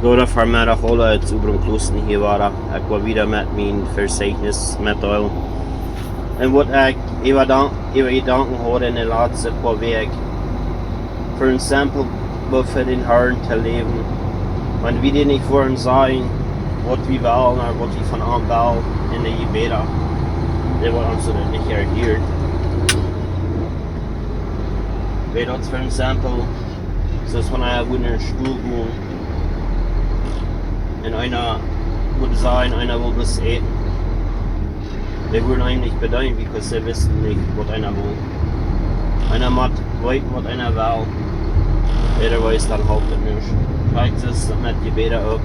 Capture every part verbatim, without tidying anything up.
Goode Vemeddach aula, et es Obram Kloos hia wada. Ekj well wada met mien Vejäfnis metdeelen. Un waut ekj äwa Gedanken haud en de latste poa Wäakj, fa een simpel, fa dän Harn to läwen, wan wie dän nich woaren sajen, waut wie wellen, ooda waut wie von am wellen en de Jebäda, dee woat ons daut nich erhieren. Wäa daut fa een simpel, soo aus wan eena wudd en Stool gonen un eena wudd sajen, eena wull waut äten, dee wudden eenem nich bedeenen, because see wisten nich, waut eena wull. Eena mott weeten, waut eena well. Otherwise, dan halpt et nuscht. Krakjt soo es et met Jebäda uk.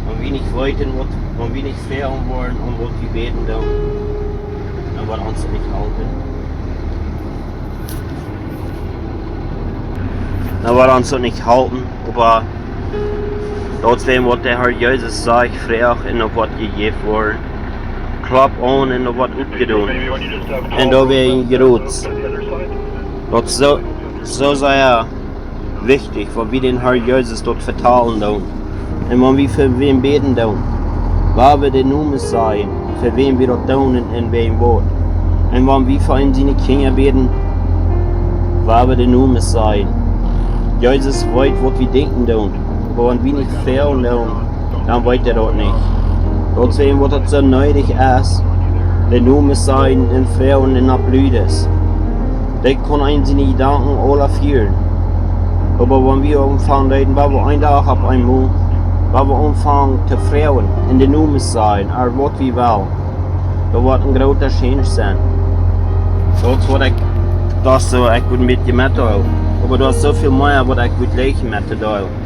Wan wie nich weeten, waut, wan wie nich froagen woaren, om waut wie bäden doonen, dan woat ons daut nich halpen. Dan woat ons daut nich halpen, oba daut es waut de Har Jesus sajcht: Froagt un daut woat jejäft woaren. Klopt aun un daut woat oppjedonen. Un daut woat een grootet. Daut es soo, soo sea wichtich, wan wie dän Har Jesus daut vetalen doonen. Un wan wie fa wäm bäden doonen, woa wie de Nomes sajen, fa wäm wie daut doonen un wäm waut. Un wan wie fa eenem siene Kjinja bäden, woa wie de Nomes sajen. Jesus weet, waut wie denkjen doonen. Oba wan wie nich froagen doonen, dan weet hee daut nich. Daut es waut daut soo needich es, de Nomes sajen un froagen un opp Lied. Dee kaun eenem siene Gedanken aula fieren. Oba wan wie aunfangen, dan woa wie een Dach opp eemol, woa wie aunfangen to froagen un de Nomes sajen, ooda waut wie wellen, daut woat een groota Change sennen. Daut es waut ekj, daut es soo, ekj wull een bät metdeelen. Oba doa es soo väl mea waut ekj wull jlikj metdeelen.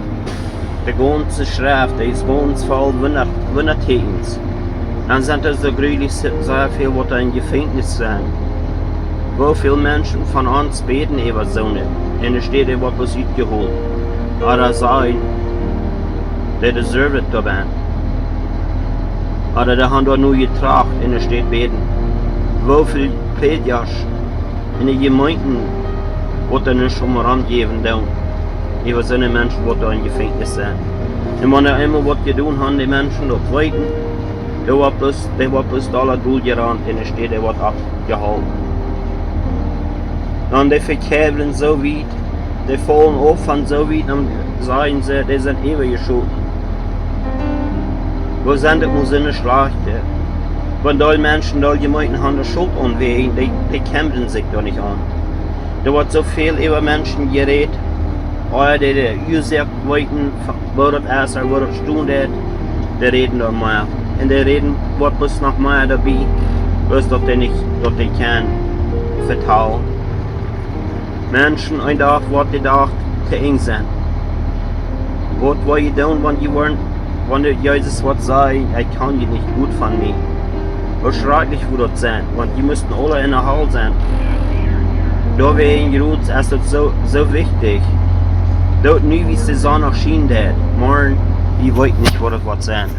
De gaunze Schreft, dee es gaunz voll Wunda, Wundatieekjens. Dan sent doa soo jreslich sea väl waut en Jefenkjnis sent. Woo väl Menschen von ons bäden äwa soone, un doa steit, dee woat bloos utjehoolt. Ooda sajen, they deserve it to bäden. Ooda dee han doa nu jetracht, un doa steit bäden. Woo väl Prädjasch en de Jemeenten, waut doa nich om rom jäwen doonen, äwa soone Menschen, waut doa en Jefenkjnis sent. Un wan doa eemol waut jedonen han, de Menschen daut weeten, dee woat bloos, dee woat bloos dolla dol jerant, un doa steit, dee woat aufjeholpen. Dan dee vekjebblen soo wiet, dee faulen auf von soo wiet, dan sajen see, dee sent äwajeschoten. Woo sent et mau soone schlajchte? Wan dee Menschen, dee Jemeenten han doa Schult aun wäajen, dee, dee kjemmren sikj doa nich om. Doa woat soo väl äwa Menschen jerät, ooda dee, dee Uasoak weeten, woo daut es, ooda woo daut stonen deit, dee räden doa mea. Un dee räden, woat bloos noch mea doabie, bloos daut dee nich, daut dee kjennen vetalen. Menschen, een Dach woat de Dach to Enj sennen. Waut woa jie doonen, wan jie woaren, wan de Jesus woat sajen: Ekj kjan junt nich, jie sent von mie? Woo schrakjlich woat daut sennen, wan jie musten aula en de Hal sennen. Doawäajen, Jruts, es daut soo, soo wichtich, daut nu, woo de Sonn noch schienen deit, morjen, wie weeten nich, waut et woat sennen.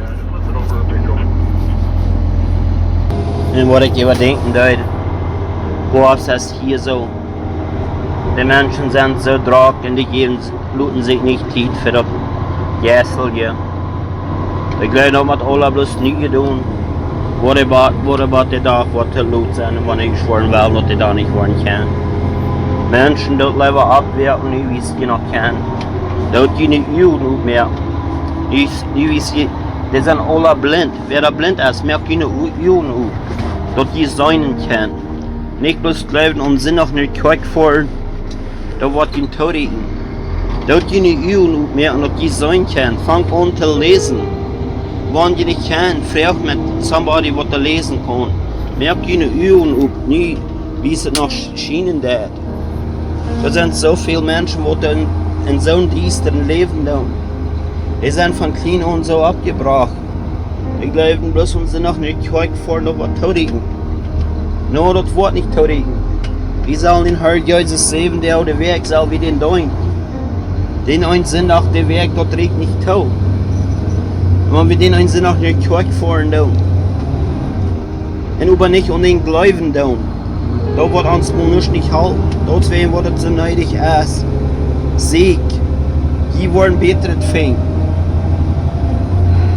Un waut ekj äwadenkjen deed, woo es et hia soo? De Menschen sent soo drock un dee jäwen, loten sikj nich Tiet fa daut Jeistelje. Ekj jleew, daut woat aula bloos nu jedonen. What about, what about de Dach, waut to lot sennen, un wan ekj schwoaren well, daut dee doa nich woaren kjennen? Menschen, doot leewa oppwoaken, nu woo jie noch kjennen. Doot june Uagen opmoaken. Nu, nu woo jie, dee sent aula blint. Wäa doa blint es, moakt june U-, Uagen op, daut jie seenen kjennen. Nich bloos jleewen, om Sindach no de Kjoakj foaren, daut woat junt toorieekjen. Doot june Uagen opmoaken, daut jie seenen kjennen. Fangt aun to läsen. Wan jie nich kjennen, froagt met somebody, waut doa läsen kaun. Moakt june Uagen op, nu, woo et noch sch-, schienen deit. Doa sent soo väl Menschen, waut en, en soon diestren Läwen doonen. Dee sent von kjlien aun soo oppjebrocht. Dee jleewen bloos, om Sindach no de Kjoakj foaren, daut woat toorieekjen. Nä, daut woat nich toorieekjen. Wie sellen dän Har Jesus säwen Doag de Wäakj, sell wie dän deenen. Dän eenen Sindach de Wäakj, daut rieekjt nich too. Wan wie dän eenen Sindach no de Kjoakj foaren doonen, un oba nich aun dän jleewen doonen, daut woat ons mau nuscht nich halpen. Daut es wäajen, waut et soo needich es. Sieekjt, Jie woaren bätret finjen.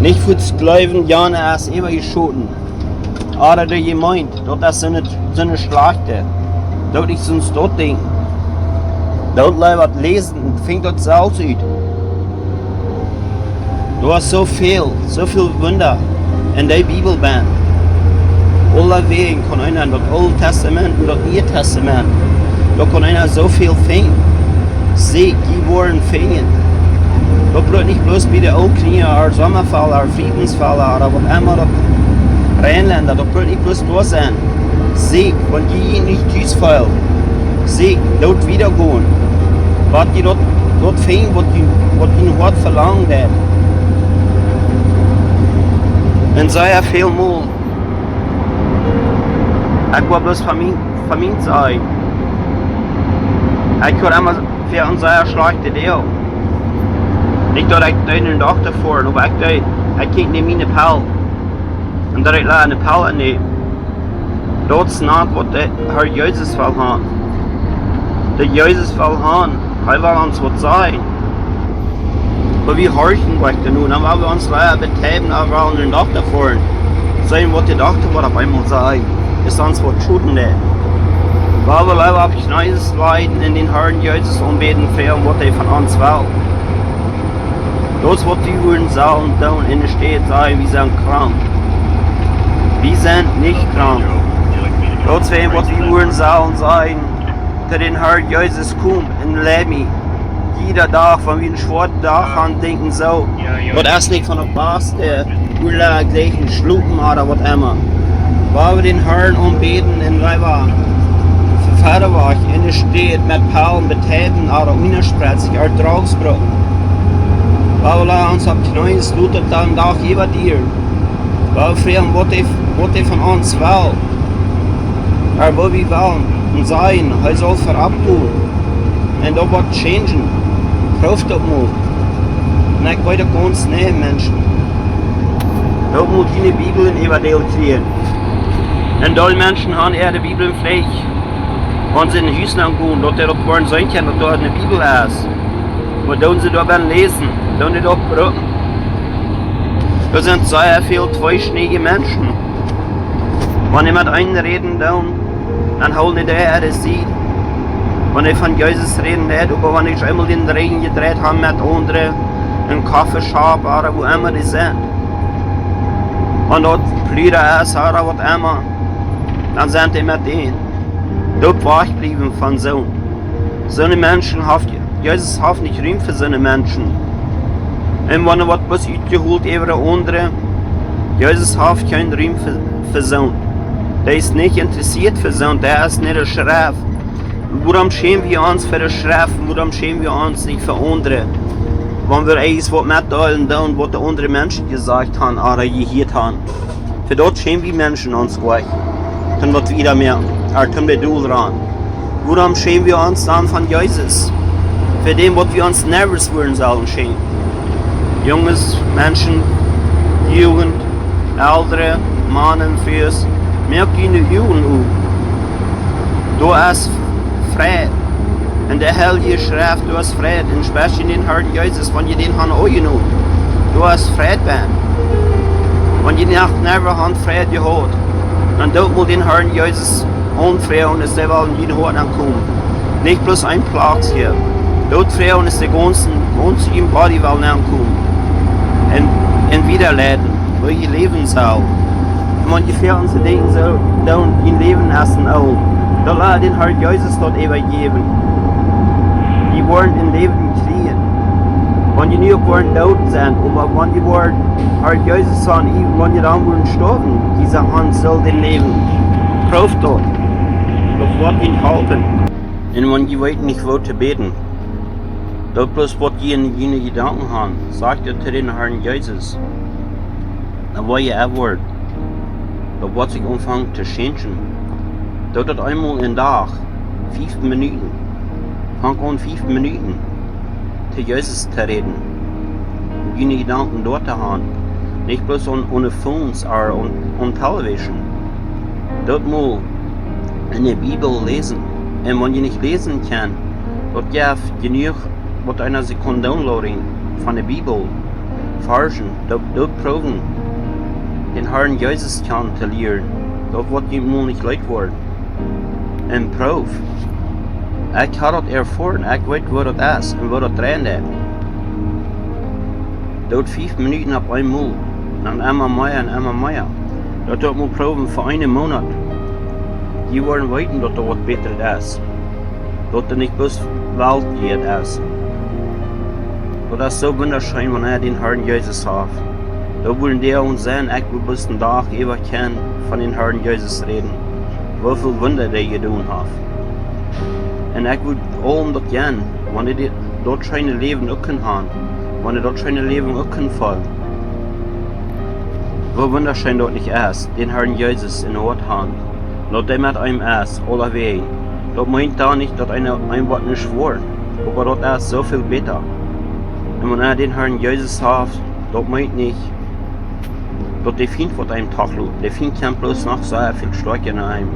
Nich fuaz jleewen, jana es äwajeschoten. Ooda dee jie meent, daut es soone, soone schlajchte. Daut nich soo daut Dinkj. Daut leewa läsen, finjt daut selfst ut. Doa es soo väl, soo väl Wunda en de Bibel benn. Aulawäajen kaun eena en daut Oole Tastament un daut Niee Tastament, doa kaun eena soo väl finjen. Sieekj, jie woaren finjen. Daut brukt nich bloos bie de Ooltkolonia, ooda Sommafelda, ooda Friedensfelda, ooda waut emma daut, Rheinlenda, daut brukt nich bloos doa sennen. Sieekj, wan jie junt nich tus feelen, sieekj, doot wieda gonen. Waut jie daut, daut finjen, waut jie, waut jie waut velangen deit. Un sea väl mol, ekj woa bloos von mie, von mie sajen. Ekj haud emma fa een sea schlajchtet Deel. Nich daut ekj deed een Dokta foaren, oba ekj deed, ekj kjikj no miene Pell. Un daut ekj leid eene Pell aun nämen. Daut es nich waut de Herr Jesus well han. De Jesus well han, hee well ons waut sajen. Oba wie horchen nich doano, dan woa wie ons leewa beteiwen, oba woaren een Dokta foaren. Seenen waut de Dokta woat opp eemol sajen. Es ons waut schoden deit. Woa wie leewa opp Kjnees leiden un dän Herrn Jesus aunbäden, froagen waut hee von ons well. Daut es waut wie wudden sellen doonen, enne Städ sajen, wie sent krank. Wie sent nich krank. Daut es waut wie wudden sellen sajen, to dän Herr Jesus: Komm un leid mie. Jieda Dach, wan wie een schwoaren Dach han, denkjen soo, daut es nich von daut baste, wie leewa jlikj schlopen ooda waut emma. Woa wie dän Herrn aunbäden un leewa verwoat enne Städ met Pellen beteiwen ooda unjasprätzich ooda Drogs brucken. Woa wie leewa ons opp Kjnees lota dan Dach äwa die. Woa wie froagen waut hee, waut hee von ons well. Oba woa wie wellen un sajen, hee saul verop gonen. Un daut woat changen. Proow daut mol. Un ekj weet uk gaunz nä, Menschen. Daut mott jie de Bibel en äwa Deel kjrieen. Un dee Menschen han äare Bibel veleicht, wan see en Hus nenn gonen, daut dee daut woaren seenen kjennen, daut doa eene Bibel es. Oba doonen see doa bie läsen, doonen see daut brucken. Doa sent sea väl tweeschnädje Menschen. Wan dee met eenen räden doonen, dan hoolen dee äare Sied. Wan dee von Jesus räden deit, oba wan dee eemol dän Rigjen jedreit han met aundre, em Coffeeshop ooda wua emma dee sent, wan daut Pludra es ooda waut emma, dan sent dee met dän. Doot wajchbliewen von soone. Soone Menschen haft, Jesus haft nich Rum fa soone Menschen. Un wan waut bloos utjeholt äwa de aundre, Jesus haft kjeen Rum fa, fa soone. Dee es nich interessieet fa soone, dee es nich de Schreft. Wuarom schämen wie ons fa de Schreft? Wuarom schämen wie ons nich fa aundre? Wan wie eent waut metdeelen doonen, waut de aundre Menschen jesajcht han ooda jehieet han. Fa daut schämen wie Menschen ons nich. Dan waut wie doa mea, ooda dan wie doll ran. Wuarom schämen wie ons dan von Jesus? Fa däm, waut wie ons nervös woaren sellen schämen. Junges, Menschen, Jugend, Elren, Mana, Frues, moakt june Uagen op. Doa es Fräd. En de Heilje Schreft, doa es Fräd. Un special en dän Herrn Jesus, wan jie dän han aunjenomen, doa es Fräd bie. Wan jie noch never han Fräd jehaut, dan doot mol dän Herrn Jesus aunfroagen, es dee well en jun Hoat aunkomen. Nich bloos een Plauz hia. Doot froagen, es de gaunze, gaunze jun Body well aunkomen. Un, un wieda leiden, woo jie läwen sellen. Un wan jie fa onse Dinja soo doonen, jun Läwen es een Ool. Dan lot dän Herr Jesus daut äwajäwen. Jie woaren een Läwen kjrieen. Wan jie nu uk woaren doot sennen, oba wan jie woaren, Herr Jesus sajen, wan jie dan woaren stoawen, dise Haunt saul dän läwen. Proow daut. Daut woat junt halpen. Un wan jie weeten nich, woo to bäden, daut bloos waut jie en june Jedanken han, sajcht daut to dän Herrn Jesus. Dan woa jie erwoaren. Daut woat sikj aunfangen to changen. Doot daut eemol en Dach, fief Minuten. Fang aun, fief Minuten to Jesus to räden. June Jedanken doa to han. Nich bloos aun, aun de Phones ooda aun, aun Television. Doot mol en de Bibel läsen. Un wan jie nich läsen kjennen, daut jeft jenuach waut eena sikj kaun downloaden von de Bibel, Varschen, daut, daut proowen, dän Harn Jesus kjanen to lieren. Daut woat junt mol nich leet woaren. Un proow. Ekj hab daut erfoaren, ekj weet woo daut es un woo daut dreien deit. Doot fief Minuten opp eemol, dan emma mea un emma mea. Daut doot mol proowen fa eenen Moonat. Jie woaren weeten, daut doa waut bätret es. Daut doa nich bloos Welt hia es. Daut es soo wundascheen, wan eena dän Harn Jesus haft. Daut wudd dee aun sennen, ekj wudd bloos een Dach äwa kjennen von dän Harn Jesus räden. Woo väl Wunda dee jedonen haft. Un ekj wudd aulem daut jennen, wan dee daut scheene Läwen uk kunnen haben, wan dee daut scheene Läwen uk kunnen foolen. Woo wundascheen daut nich es, dän Harn Jesus em Hoat haben, daut dee met eenem es, aulawäajen. Daut meent dan nich, daut eena, eenem woat nuscht woaren, oba daut es soo väl bäta. Un wan eena dän Harn Jesus haft, daut meent nich, daut de Fient woat eenem tachloopen. De Fient kjemt bloos noch soo väl stoakja no eenem.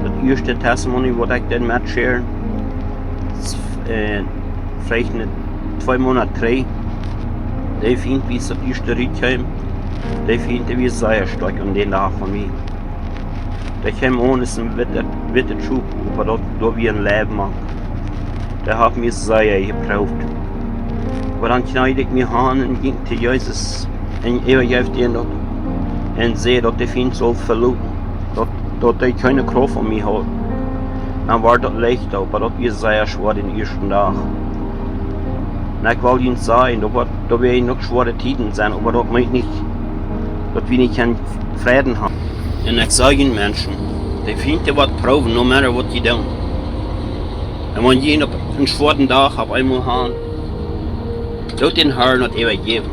Daut ieeschte Testimony, waut ekj dan met sharen, es, äh, veleicht een, twee Moonat trigj. De Fient, woo daut ieeschte rut kjeem, de Fient, dee wia sea stoakj aun dän Dach von mie. Dee kjeem aun aus een wittet, wittet Schop, oba daut, doa wia een Läwen mank. Dee haft mie sea jeprooft. Oba dan kjneed ekj mie han un jinkj to Jesus un äwajeef am daut. Un säd, daut de Fient sull veloten. Daut, daut hee kjeene Krauft aun mie haud. Dan wort daut leichta, oba daut wia sea schwoa dän ieeschten Dach. Un ekj well junt sajen, daut woat, doa woaren noch schwoare Tieden sennen, oba daut meent nich, daut wie nich kjennen Fräd haben. Un ekj saj junt, Menschen, de Fient, dee woat proowen, no matter waut jie doonen. Un wan jie eenen, eenen schwoaren Dach opp eemol haben, doot dän Harn daut äwajäwen.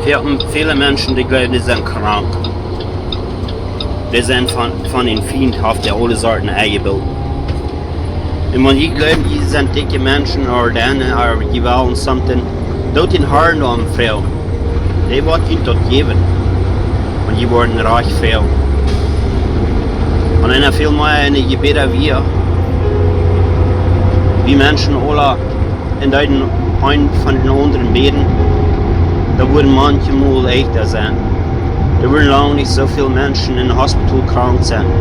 Väl, väle Menschen, dee jleewen, dee sent krank. Dee sent von, von een Fient, haft dee aule Sorten enjebilt. Un wan jie jleewen, jie sent dikje Menschen, or dan, or jie wellen something, doot dän Harn doarom froagen. Dee woat junt daut jäwen. Wan jie woaren rajcht froagen. Wan eena väl mea enne Jebäda wia, wie Menschen aula un deeden eena fa dän aundren bäden, daut wudd manchmol leichta sennen. Doa wudden lang nich soo väl Menschen em Hospital krank sennen.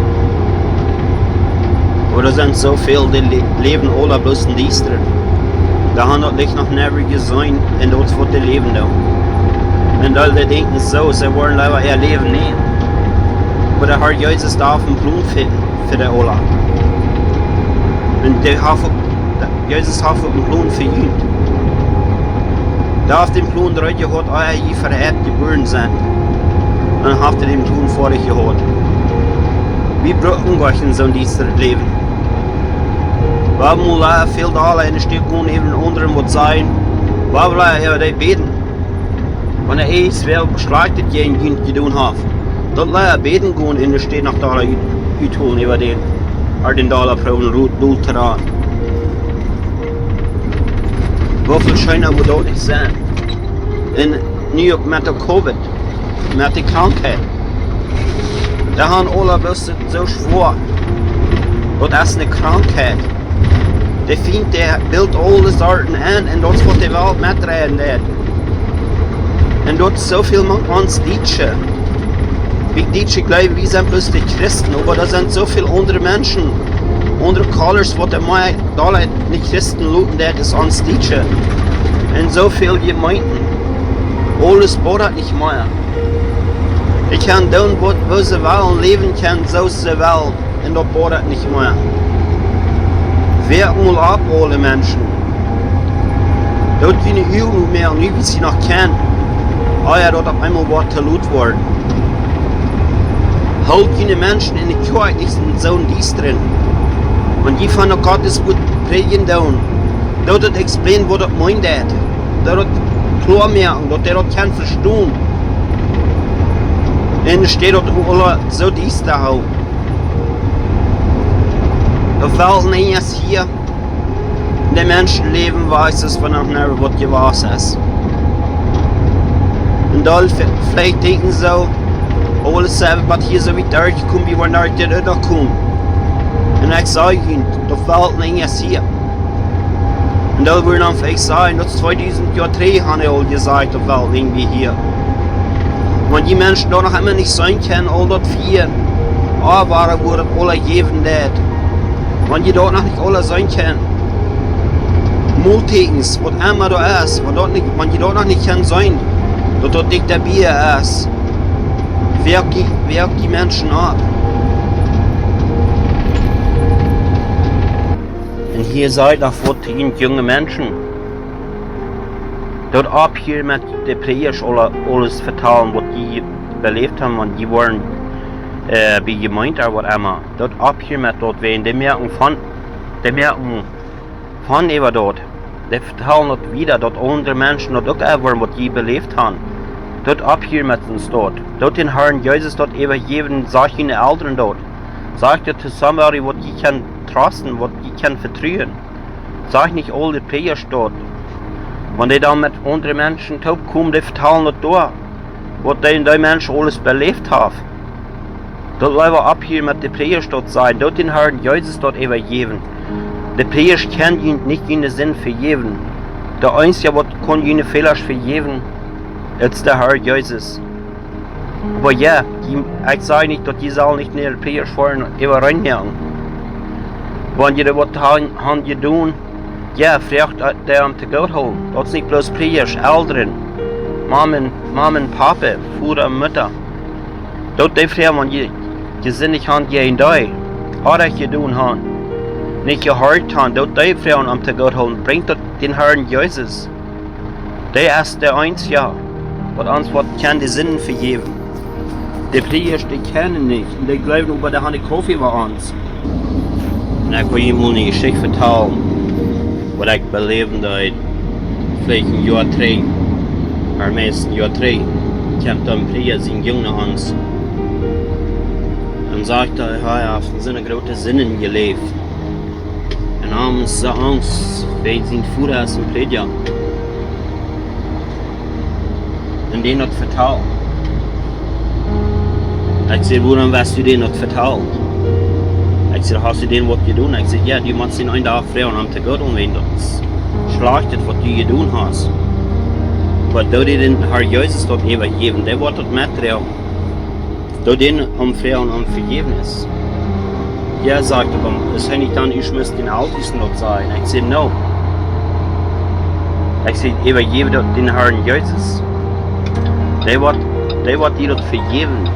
Oba doa sent soo väl, dee lä-, läwen aula bloos em Diestren. Dee haben daut Licht noch never jeseenen un daut es waut dee läwen doonen. Un dee denkjen soo, see wellen leewa äa Läwen nämen. Oba de Harr Jesus, dee haft eenen Plon fa, fa dee aula. Un dee haft uk, Jesus haft uk eenen Plon fa junt. Dee haft dän Plon doa jehaut, ea jie fa de Ieed jebuaren sent. Dan haft hee dän Plon fa junt jehaut. Wie brucken goanich soo'n diestret Läwen. Wie haben aul väl Dolla enne Städ gonen, äwa dän aundren waut sajen. Wie haben äwa dee bäden. Wan hee es, wäa schlajchtet jäajen junt jedonen haft, daut wie bäden gonen enne Städ noch Dolla ut-, utholen äwa dän, ooda dän Dolla proowen rut, rut to raden. Woo väl scheena wudd daut nich sennen? Un nu uk met de Covid, met de Krankheit. Dee haben aula bloos soo schwoa. Daut es eene Krankheit. De Fient, dee bilt aule Sorten en un daut es waut de Welt metdreien deit. Un daut es soo väl mank ons Dietsche. Wie Dietsche jleewen, wie sent bloos de Christen, oba doa sent soo väl aundre Menschen, aundre Colors, waut de mea Dolla nich Christen loten deit, es ons Dietsche. Un soo väl Jemeenten. Aules bodat nich mea. Dee kjennen doonen waut, woo see wellen, läwen kjennen soo aus see wellen. Un daut bodat nich mea. Woakt mol opp, aule Menschen. Doot june Uagen oppmoaken, nu wiels jie noch kjennen. Ea daut opp eemol woat to lot woaren. Hoolt june Menschen enne Kjoakj nich en soo'n Diestren. Wan jie von Gott daut Wuat prädjen doonen, doot daut explain waut daut meent deit. Doot daut kloa moaken, daut dee daut kjennen vestonen. Enne Städ daut aula soo diesta hoolen. Doa fält een Enj hia. De Menschen läwen wieda soo aus wan noch nie waut jewast es. Un dan ve-, veleicht denkjen see, aules, waut hia soo wiet derchjekomen, wie woaren doa nich derchkomen. Un ekj saj junt, doa fält een Enj hia. Un daut wudd dan veleicht sennen, daut es tweedusent Joa trigj, haud hee aul jesajcht, daut well irjentwäa hia. Wan dee Menschen daut noch emma nich seenen kjennen, aul daut Fia, ah, wua daut aules jäwen deit. Wan dee daut noch nich aules seenen kjennen, Moltieekjens, waut emma daut es, wan daut nich, wan dee daut noch nich kjennen seenen, daut daut dicht bie es, wäakj dee, wäakj dee Menschen opp. Un hia sajcht noch waut jäajen junge Menschen. Daut opphieren met de Prädjasch aule-, aules vetalen, waut dee beläft haben, wan dee wieren, äh, bie Jemeent ooda waut emma. Daut opphieren met daut, wäajen dee moaken von, dee moaken von äwa daut. Dee vetalen daut wieda, daut aundre Menschen daut uk erfoaren, waut dee beläft haben. Daut opphieren met ons daut. Daut dän Harn Jesus daut äwajäwen, saj june Elren daut. Saj daut to somebody, waut jie kjennen trusten, waut jie kjennen vetruen. Saj nich aul de Prädjasch daut. Wan dee dan met aundre Menschen toopkomen, dee vetalen daut doa, waut dee, dee Mensch aules beläft haft. Daut leewa opphieren met de Prädjasch daut sajen, daut dän Harn Jesus daut äwajäwen. De Prädjasch kaun junt nich june Sind vejäwen. De eensja, waut kaun june Fälasch vejäwen, es de Har Jesus. Oba jo, dee, ekj saj nich, daut jie sellen nich no de Prädjasch foaren äwa rein moaken. Wan jie waut han, han jedonen, jo, froagt, äh, dee om to Gott hoolen. Daut es nich bloos Prädjasch, Elren, Mama, Mama, Papa, Voda, Mutta. Daut dee froagen, wan jie jesindicht han jäajen dee, ooda jedonen han, nich jehorcht han, daut dee froagen om to Gott hoolen, brinjt daut dän Harn Jesus. Dee es de eensja, waut ons waut kaun de Sinden vejäwen. De Prädjasch, dee kjennen nich, un dee jleewen oba, dee han de Krauft äwa ons. Un ekj well junt mol eene Jeschicht vetalen, waut ekj beläwen deed, veleicht een Joa trigj, ooda meist een Joa trigj, kjeem een Prädja sien Jung no ons. Un sajcht hee, hee haft en soone groote Sinden jeläft. Un hee haud soo Angst, wäajen sien Voda es een Prädja. Un dän daut vetalen. Ekj säd: "Wuarom west du dän daut vetalen?" Ekj säd: "Hast du dän waut jedonen?" Ekj säd: "Jo, dee mott sien een Dach froagen om to Gott, un wan daut schlajcht es, waut du jedonen hast. Oba doo dän Har Jesus daut äwajäwen, dee woat daut metdroagen. Doo dän om froagen om Vejäwnis." "Jo," sajcht hee, "oba es hee nich dan, ekj mott dän Eltesten daut sajen?" Ekj säd: "No." Ekj säd: "Äwajäw daut dän Harn Jesus. Dee woat, dee woat die daut vejäwen."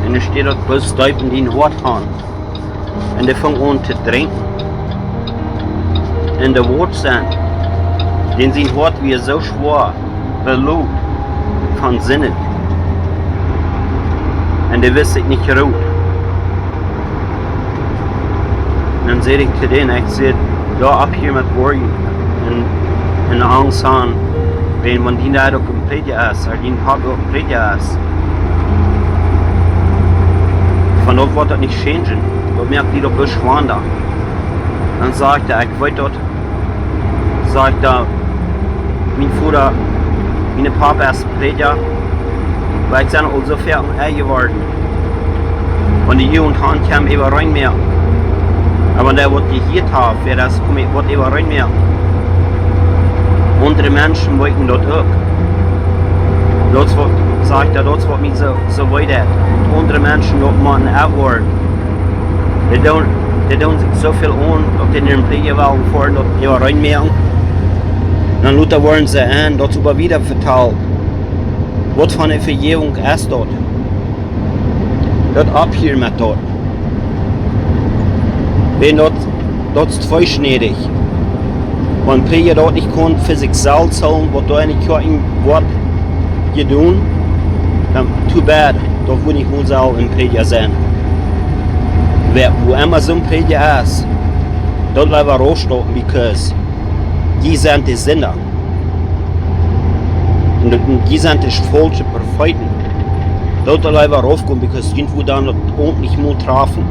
Un dan steit daut bloos deep en dien Hoat aun. Un dee funk aun to drinkjen. Un de Wort sent, dän sien Hoat wia soo schwoa beloodt von Sinden. Un dee wist sikj nich Rot. Dan säd ekj to dän, ekj säd: "Doo opp hia met worjen un, un Angst han, wan, wan dien Dad uk een Prädja es, ooda dien Papa uk een Prädja es. Von daut woat daut nich changen. Daut moakt die daut bloos schwanda." Dan sajcht hee: "Ekj weet daut." Sajcht hee: "Mien Voda, mien Papa es Prädja, oba ekj sie aul soo väl aunjeworden. Wan de Jugend han kjemt äwa rein mea. Oba wan dee waut jehieet haft, wäa daut kjemt waut äwa rein mea. Aundre Menschen weeten daut uk. Daut es waut," sajcht hee, "daut es waut mie soo, soo wee deit. Aundre Menschen daut motten erwoaren. Dee doonen, dee doonen sikj soo väl aun, daut dee no een Prädja wellen foaren, daut äwa rein moaken. Dan lota woaren see aun, daut see oba wieda vetalen. Waut fa eene Vejäwunk es daut? Daut opp hia met daut. Wan daut, daut es tweeschniedich. Wan Prädja daut nich kaun fa sikj selfst hoolen, waut doa enne Kjoakj woat jedonen, dan too bad, daut woat nich onse Aul een Prädja sennen. Wäa, wua emma soon Prädja es, daut leewa rausstoten, because dee sent de Sinda. Un daut, un dee sent de faulsche Profeeten. Daut leewa raufkomen, because junt woat dan daut uk nich mol trafen,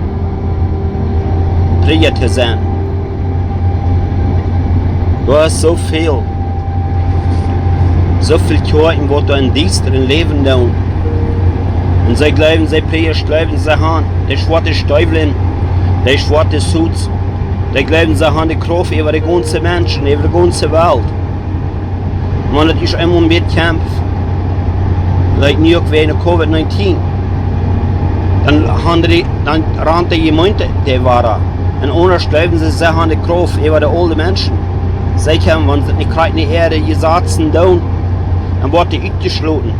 Prädja to sennen. Doa es soo väl, soo väl Kjoakjen, waut doa em Diestren läwen doonen. Un see jleewen, see Prädja jleewen, see han de schwoate Steewlen, de schwoate Suits. Dee jleewen, see han de Krauft äwa de gaunze Menschen, äwa de gaunze Welt. Wan daut es eemol met Kjamf, like nu uk wäajen Covid nineteen, dan han dee, dan rant de Jemeent dee wada. Un aundasch jleewen see, see han de Krauft äwa de aule Menschen. See kjennen, wan see nich krakjt no äare Jesazen doonen, dan woat dee utjeschloten.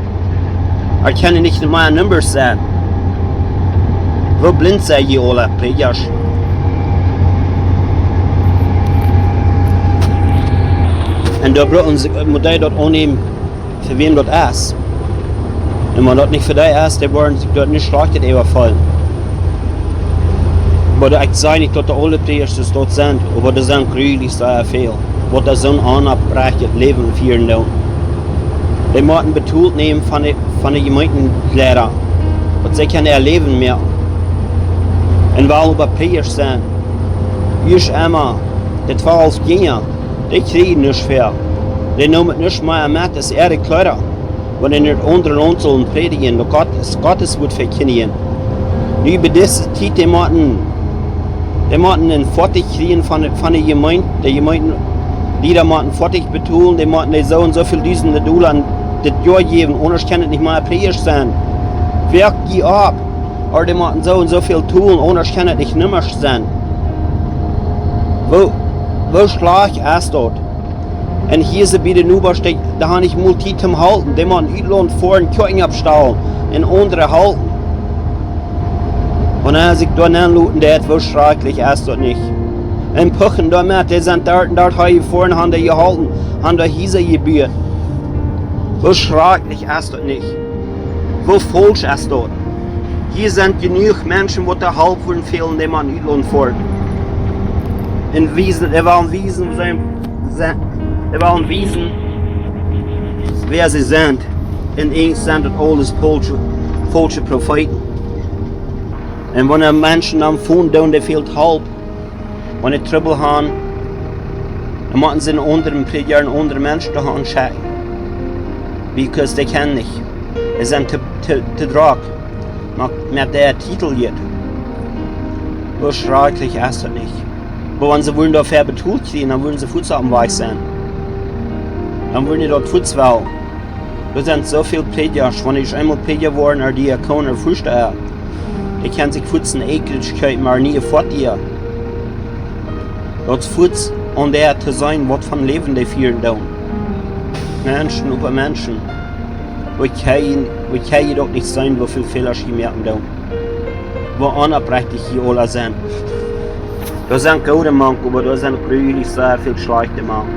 Daut kjennen nich mea Numbers sennen. Woo blint sent jie aule Prädjasch? Un doa brucken see, mott dee daut aunnämen, fa wäm daut es. Un wan daut nich fa dee es, dee woaren sikj doa nich schlajcht äwa feelen. Oba ekj saj nich, daut de aule Prädjasch daut sent, oba doa sent grulich sea väl, waut doa soon onoprechtet Läwen fieren doonen. Dee motten betolt nämen von de, von de Jemeenteleida, daut see kjennen äa Läwen moaken. Un wellen oba Prädjasch sennen. Hia es emma de twalf Jinja, dee kjrieen nuscht väa. Dee neemen nuscht mea met aus äare Kjleeda, wan see en daut aundre Launt sellen prädjen, daut Gott, Gottes Wuat vekjindjen. Nu bie dise Tiet, dee motten, dee motten een Foatich kjrieen von, von de Jemeent, de Jemeentelieda motten Foatich betolen, dee motten dee soo un soo väl dusende Dolla dit Joa jäwen, aundasch kaun et nich mea Prädjasch sennen. Woakt jie opp, ooda dee motten soo un soo väl tolen, aundasch kaun et nich Numbers sennen. Woo, woo schlajcht es daut? Un hia sent bie de Nobasch, dee, dee han nich mol Tiet toom halpen. Dee motten utlaunt foaren, Kjoakjen oppstalen un aundre halpen. Un aus ekj doa nenloten deed, woo schrakjlich es daut nich? Un puchen doamet, dee sent doa un doa han jefoaren, han dee jeholpen, han doa Hiesa jebuat. Woo schrakjlich es daut nich? Woo faulsch es daut? Hia sent jenuach Menschen, waut de Help wudden fälen, dee motten utlaunt foaren. Un wiesen, dee wellen wiesen, see, see, dee wellen wiesen, wäa see sent. Un eejentlich sent daut aules faulsche, faulsche Profeeten. Un wan Menschen dan fungen doonen, dee fält Help, wan dee Trubbel han, dan motten see eenen aundren Prädja, eenen aundren Mensch doahan schekjen. Because dee kjennen nich. Dee sent to, to, to drock. Mau met dän Titel hia. Woo schrakjlich es daut nich? Oba wan see wudden doafäa betolt kjrieen, dan wudden see fuaz oppem Wajch sennen. Dan wudden dee daut fuaz wellen. Doa sent soo väl Prädjasch, wan ekj eemol Prädja woaren ooda Diakon ooda Väasteha, dee kjennen sikj fuaz een Acreage kjeepen, mau nich een Foatich. Daut es fuaz aun dee to seenen, waut fa Läwen dee fieren doonen. Menschen äwa Menschen. Woo kjenn jie, woo kjenn jie daut nich seenen, woo väl Fäla jie moaken doonen? Woo onoprechtich jie aula sent. Doa sent goode mank, oba doa sent uk grulich sea väl schlajchte mank.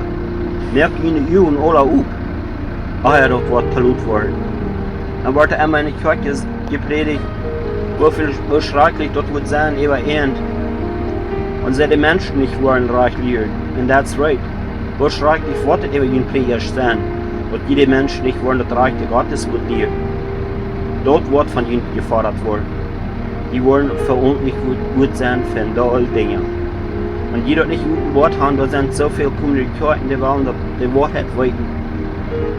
Moakt june Uagen aula op, ea daut woat to lot woaren. Dan woat emma enne Kjoakj jeprädicht, woo väl, woo schrakjlich daut woat sennen äwa Enj, wan see de Menschen nich woaren rajcht lieren. And that's right. Woo schrakjlich woat et äwa june Prädjasch sennen, wan jie de Menschen nich woaren daut rajchte Gottes Wuat lieren. Daut woat von junt jefodat woaren. Jie woaren veauntwuatlich woat, woat sennen fa aul Dinja. Wan jie daut nich openboat han, doa sent soo väl Kjoakjen, dee wellen daut, de Woarheit weeten.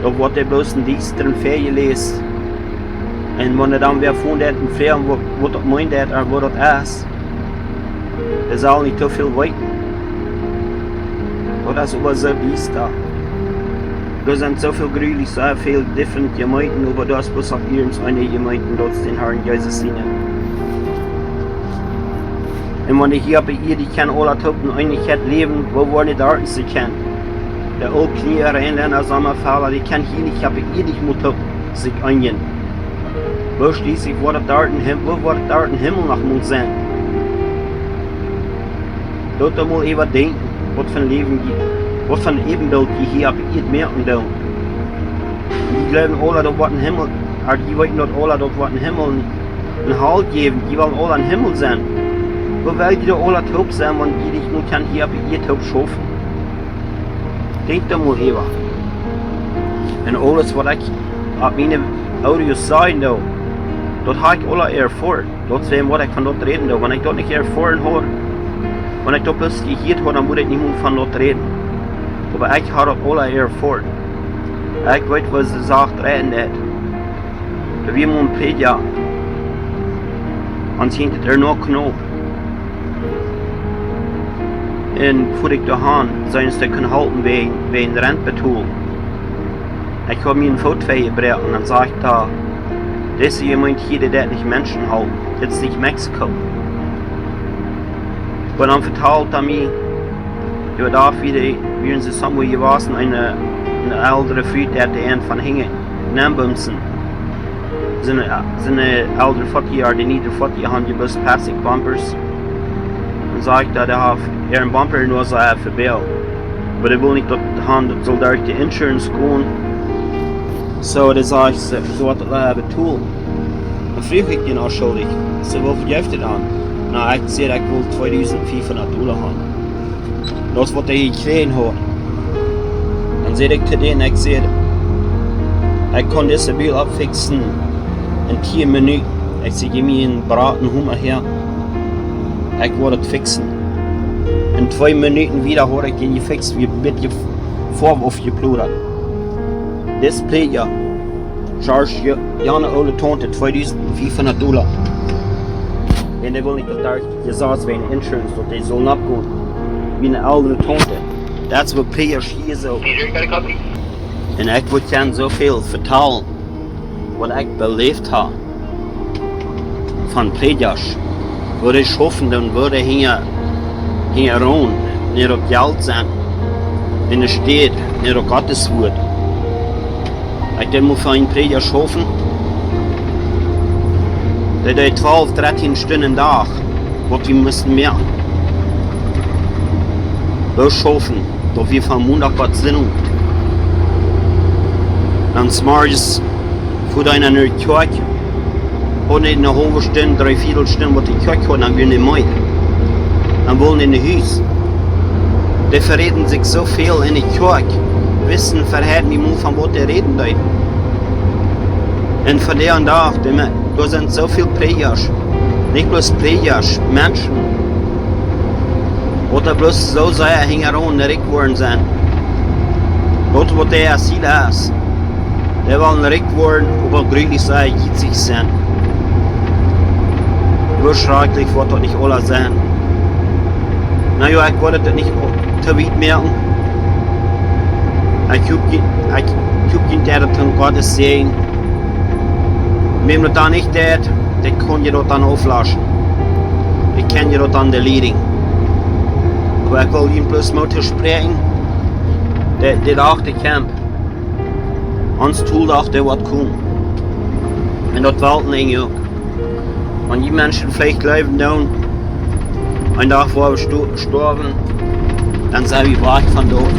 Daut woat dee bloos en diestren väajeläst. Un wan dee dan wäa fungen deit un froagen, waut, waut daut meent deit ooda waut daut es, dee sellen nich too väl weeten. Daut es oba soo diesta. Doa sent soo väl grulich, soo väl different Jemeenten, oba doa es bloos opp irjent eene Jemeent, daut es dän Harn Jesus siene. Un wan ekj hia opp de Ieed, ekj kjenn aula toop en Eenichkjeit läwen, woo woaren dee doa sikj kjennen? De Ooltkolonia, Reinlenda, Sommerfelda, dee kjennen hia nich opp de Ieed nich mol toop sikj eenjen. Woo schlieslich woat daut doa en Him-, woo woat daut doa en Himmel noch mol sennen? Lot daut mol äwadenkjen, waut fa Läwen jie, waut fa Äbenbilt jie hia opp de Ieed moaken doonen. Jie jleewen aula, daut woat en Himmel, oba jie weeten daut aula, daut woat en Himmel, en Hal jäwen, jie wellen aula em Himmel sennen. Woo well jie doa aula toop sennen, wan jie nich mol kjennen hia opp de Ieed toop schaufen? Denkj doa mol äwa. Un aules, waut ekj opp miene Audios sajen doo, daut ha ekj aula erfoaren. Daut es wuarom waut ekj von daut räden doo. Wan ekj daut nich erfoaren haud, wan ekj daut bloos jehieet haud, dan wudd ekj nich mol von daut räden. Oba ekj ha daut aula erfoaren. Ekj weet, waut see sajcht, räden deit. Doa wia mol een Prädja. Un see haud et ea noch knaup. Un fua ekj doa han, seenen see, dee kunnen halpen wäajen, wäajen Rent betolen. Ekj haud mie een Foot vejebroaken un dan säd ekj doa: "Dise Jemeent hia, dee deit nich Menschen halpen. Dit es nich Mexiko." Oba dan vetald hee mie, jo, doa wia, wieren see somewhere jewast, eene, eene eldre Fru, dee haud een von hinjen nenbumsen. Sent, sent eldre foatich Joa, dee niedre foatich Joa, hauden jebloos plastic bumpers. Un säd ekj doa, dee haft äaren bumper nu aul soo vebäl. Oba dee wull nich daut han, daut sull derch de insurance gonen. Soo, dee säd, soo, soo waut daut wia betolt. Dan fruach ekj dän uk soo: "Soo, woo väl jeft et dan?" "Na," ekj säd, "ekj well tweedusent fiefhundat Dolla han." Daut es waut hee jekjräajen haud. Dan säd ekj to dän, ekj säd: "Ekj kaun dise Bil oppfiksen en tieen Minuten." Ekj säd: "Jeff mie een braden Hummer hia. Ekj woa daut fiksen." En twee Minuten wieda haud ekj dän jefikst, wia een bät Foaw aufjeploddat. Dis Prädja charged jo-, jane oole Taunte tweedusent fiefhundat Dolla. Un dee wull nich, daut doa jesajcht wia, insurance, daut dee sull nich gonen. Wia eene eldre Taunte. Daut es waut Prädjasch hia soo. Peter, you got a copy? Un ekj wudd jiern soo väl vetalen, waut ekj beläft hab von Prädjasch, woo dee schaufen doonen, woo dee hinja, hinja rom, nich opp Jelt sent, enne Städ, nich opp Gottes Wuat. Ekj deed mol fa een Prädja schaufen, dee deed twalf, dartieen Stunden Dach, waut wie musten moaken. Bloos schaufen, daut wia von Mondach bat Sindach. Dan zemorjes fua dee no de Kjoakj, haud eene haulwe Stund, dree Viedelstund, waut de Kjoakj haud, dan wia nich mea. Dan wull dee no Hus. Dee veräden sikj soo väl enne Kjoakj, wisten, veräden wie mol von waut dee räden deeden. Un vondoag dän Dach, dee me-, doa sent soo väl Prädjasch, nich bloos Prädjasch, Menschen, waut doa bloos soo sea hinjaraun rikj woaren sent. Daut waut dee äa Ziel es. Dee wellen rikj woaren, oba jruslich sea jietsich sent. Woo schrakjlich woat daut nich aula sennen. Na jo, ekj well daut nich too wiet moaken. Ekj hop, ekj, ekj hop, daut daut von Gott es, säd ekj. Wäm daut dan nich deed, dee kaun je daut dan auflaschen. Dee kaun je daut dan deleten. Oba ekj well junt bloos Moot toospräakjen. Dee, dee Dach, dee kjemt. Ons Doldach, dee woat komen. Un daut well ekj uk. Wan dee Menschen veleicht jleewen doonen, een Dach woa wie sto-, stoawen, dan sent wie wajch von doa.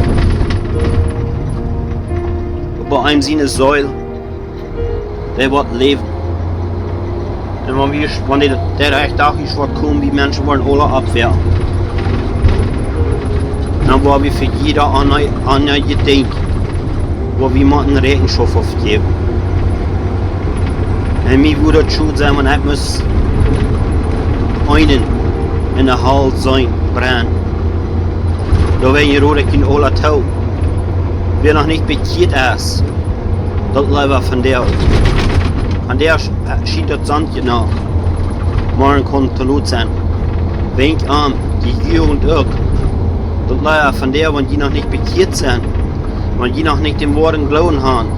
Oba eenem siene Seel, dee woat läwen. Un wan wie, wan dee, dee Dach es, woat komen, wie Menschen woaren aula oppwakjen, dan woa wie fa jieda aundre, aundre Dinkj, woa wie motten Räakjenschoft jäwen. Un mie wudd daut schod sennen, wan ekj must eenen enne Hal seenen brennen. Doawäajen rod ekj junt aula too, wäa noch nich bekjieet es, daut leewa vondoag. Vondoag sch-, schient daut Sonn noch. Morjen kaun et too lot sennen. Wenkj aun, dee Jugend uk. Daut leewa vondoag, wan jie noch nich bekjieet sent, wan jie noch nich dän woaren Gloowen haben,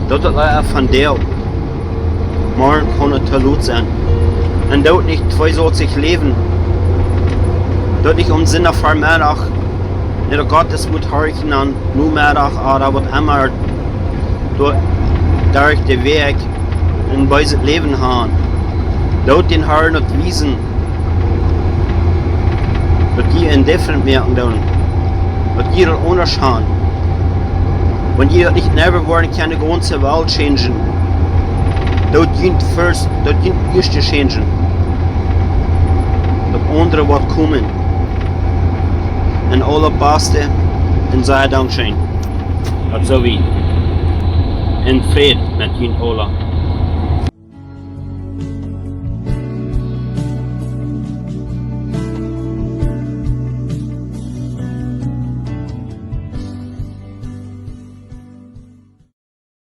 daut, daut leewa vondoag. Morjen kaun et too lot sennen. Un doot nich tweesoatich läwen. Doot nich aum Sindach Vemeddach no Gott siene Wieed horchen, aum Nomeddach ooda waut emma, doa, derch de Wäakj een beeset Läwen haben. Doot dän Harn daut wiesen, daut jie een different moaken doonen, daut jie daut aundasch haben. Wan jie daut nich never woaren kjennen, de gaunze Welt changen, doot junt first, doot junt ieescht changen. Daut aundre woat komen. Un aule Baste, un sea dankscheen. Daut soo wiet. Un Fräd met junt aula.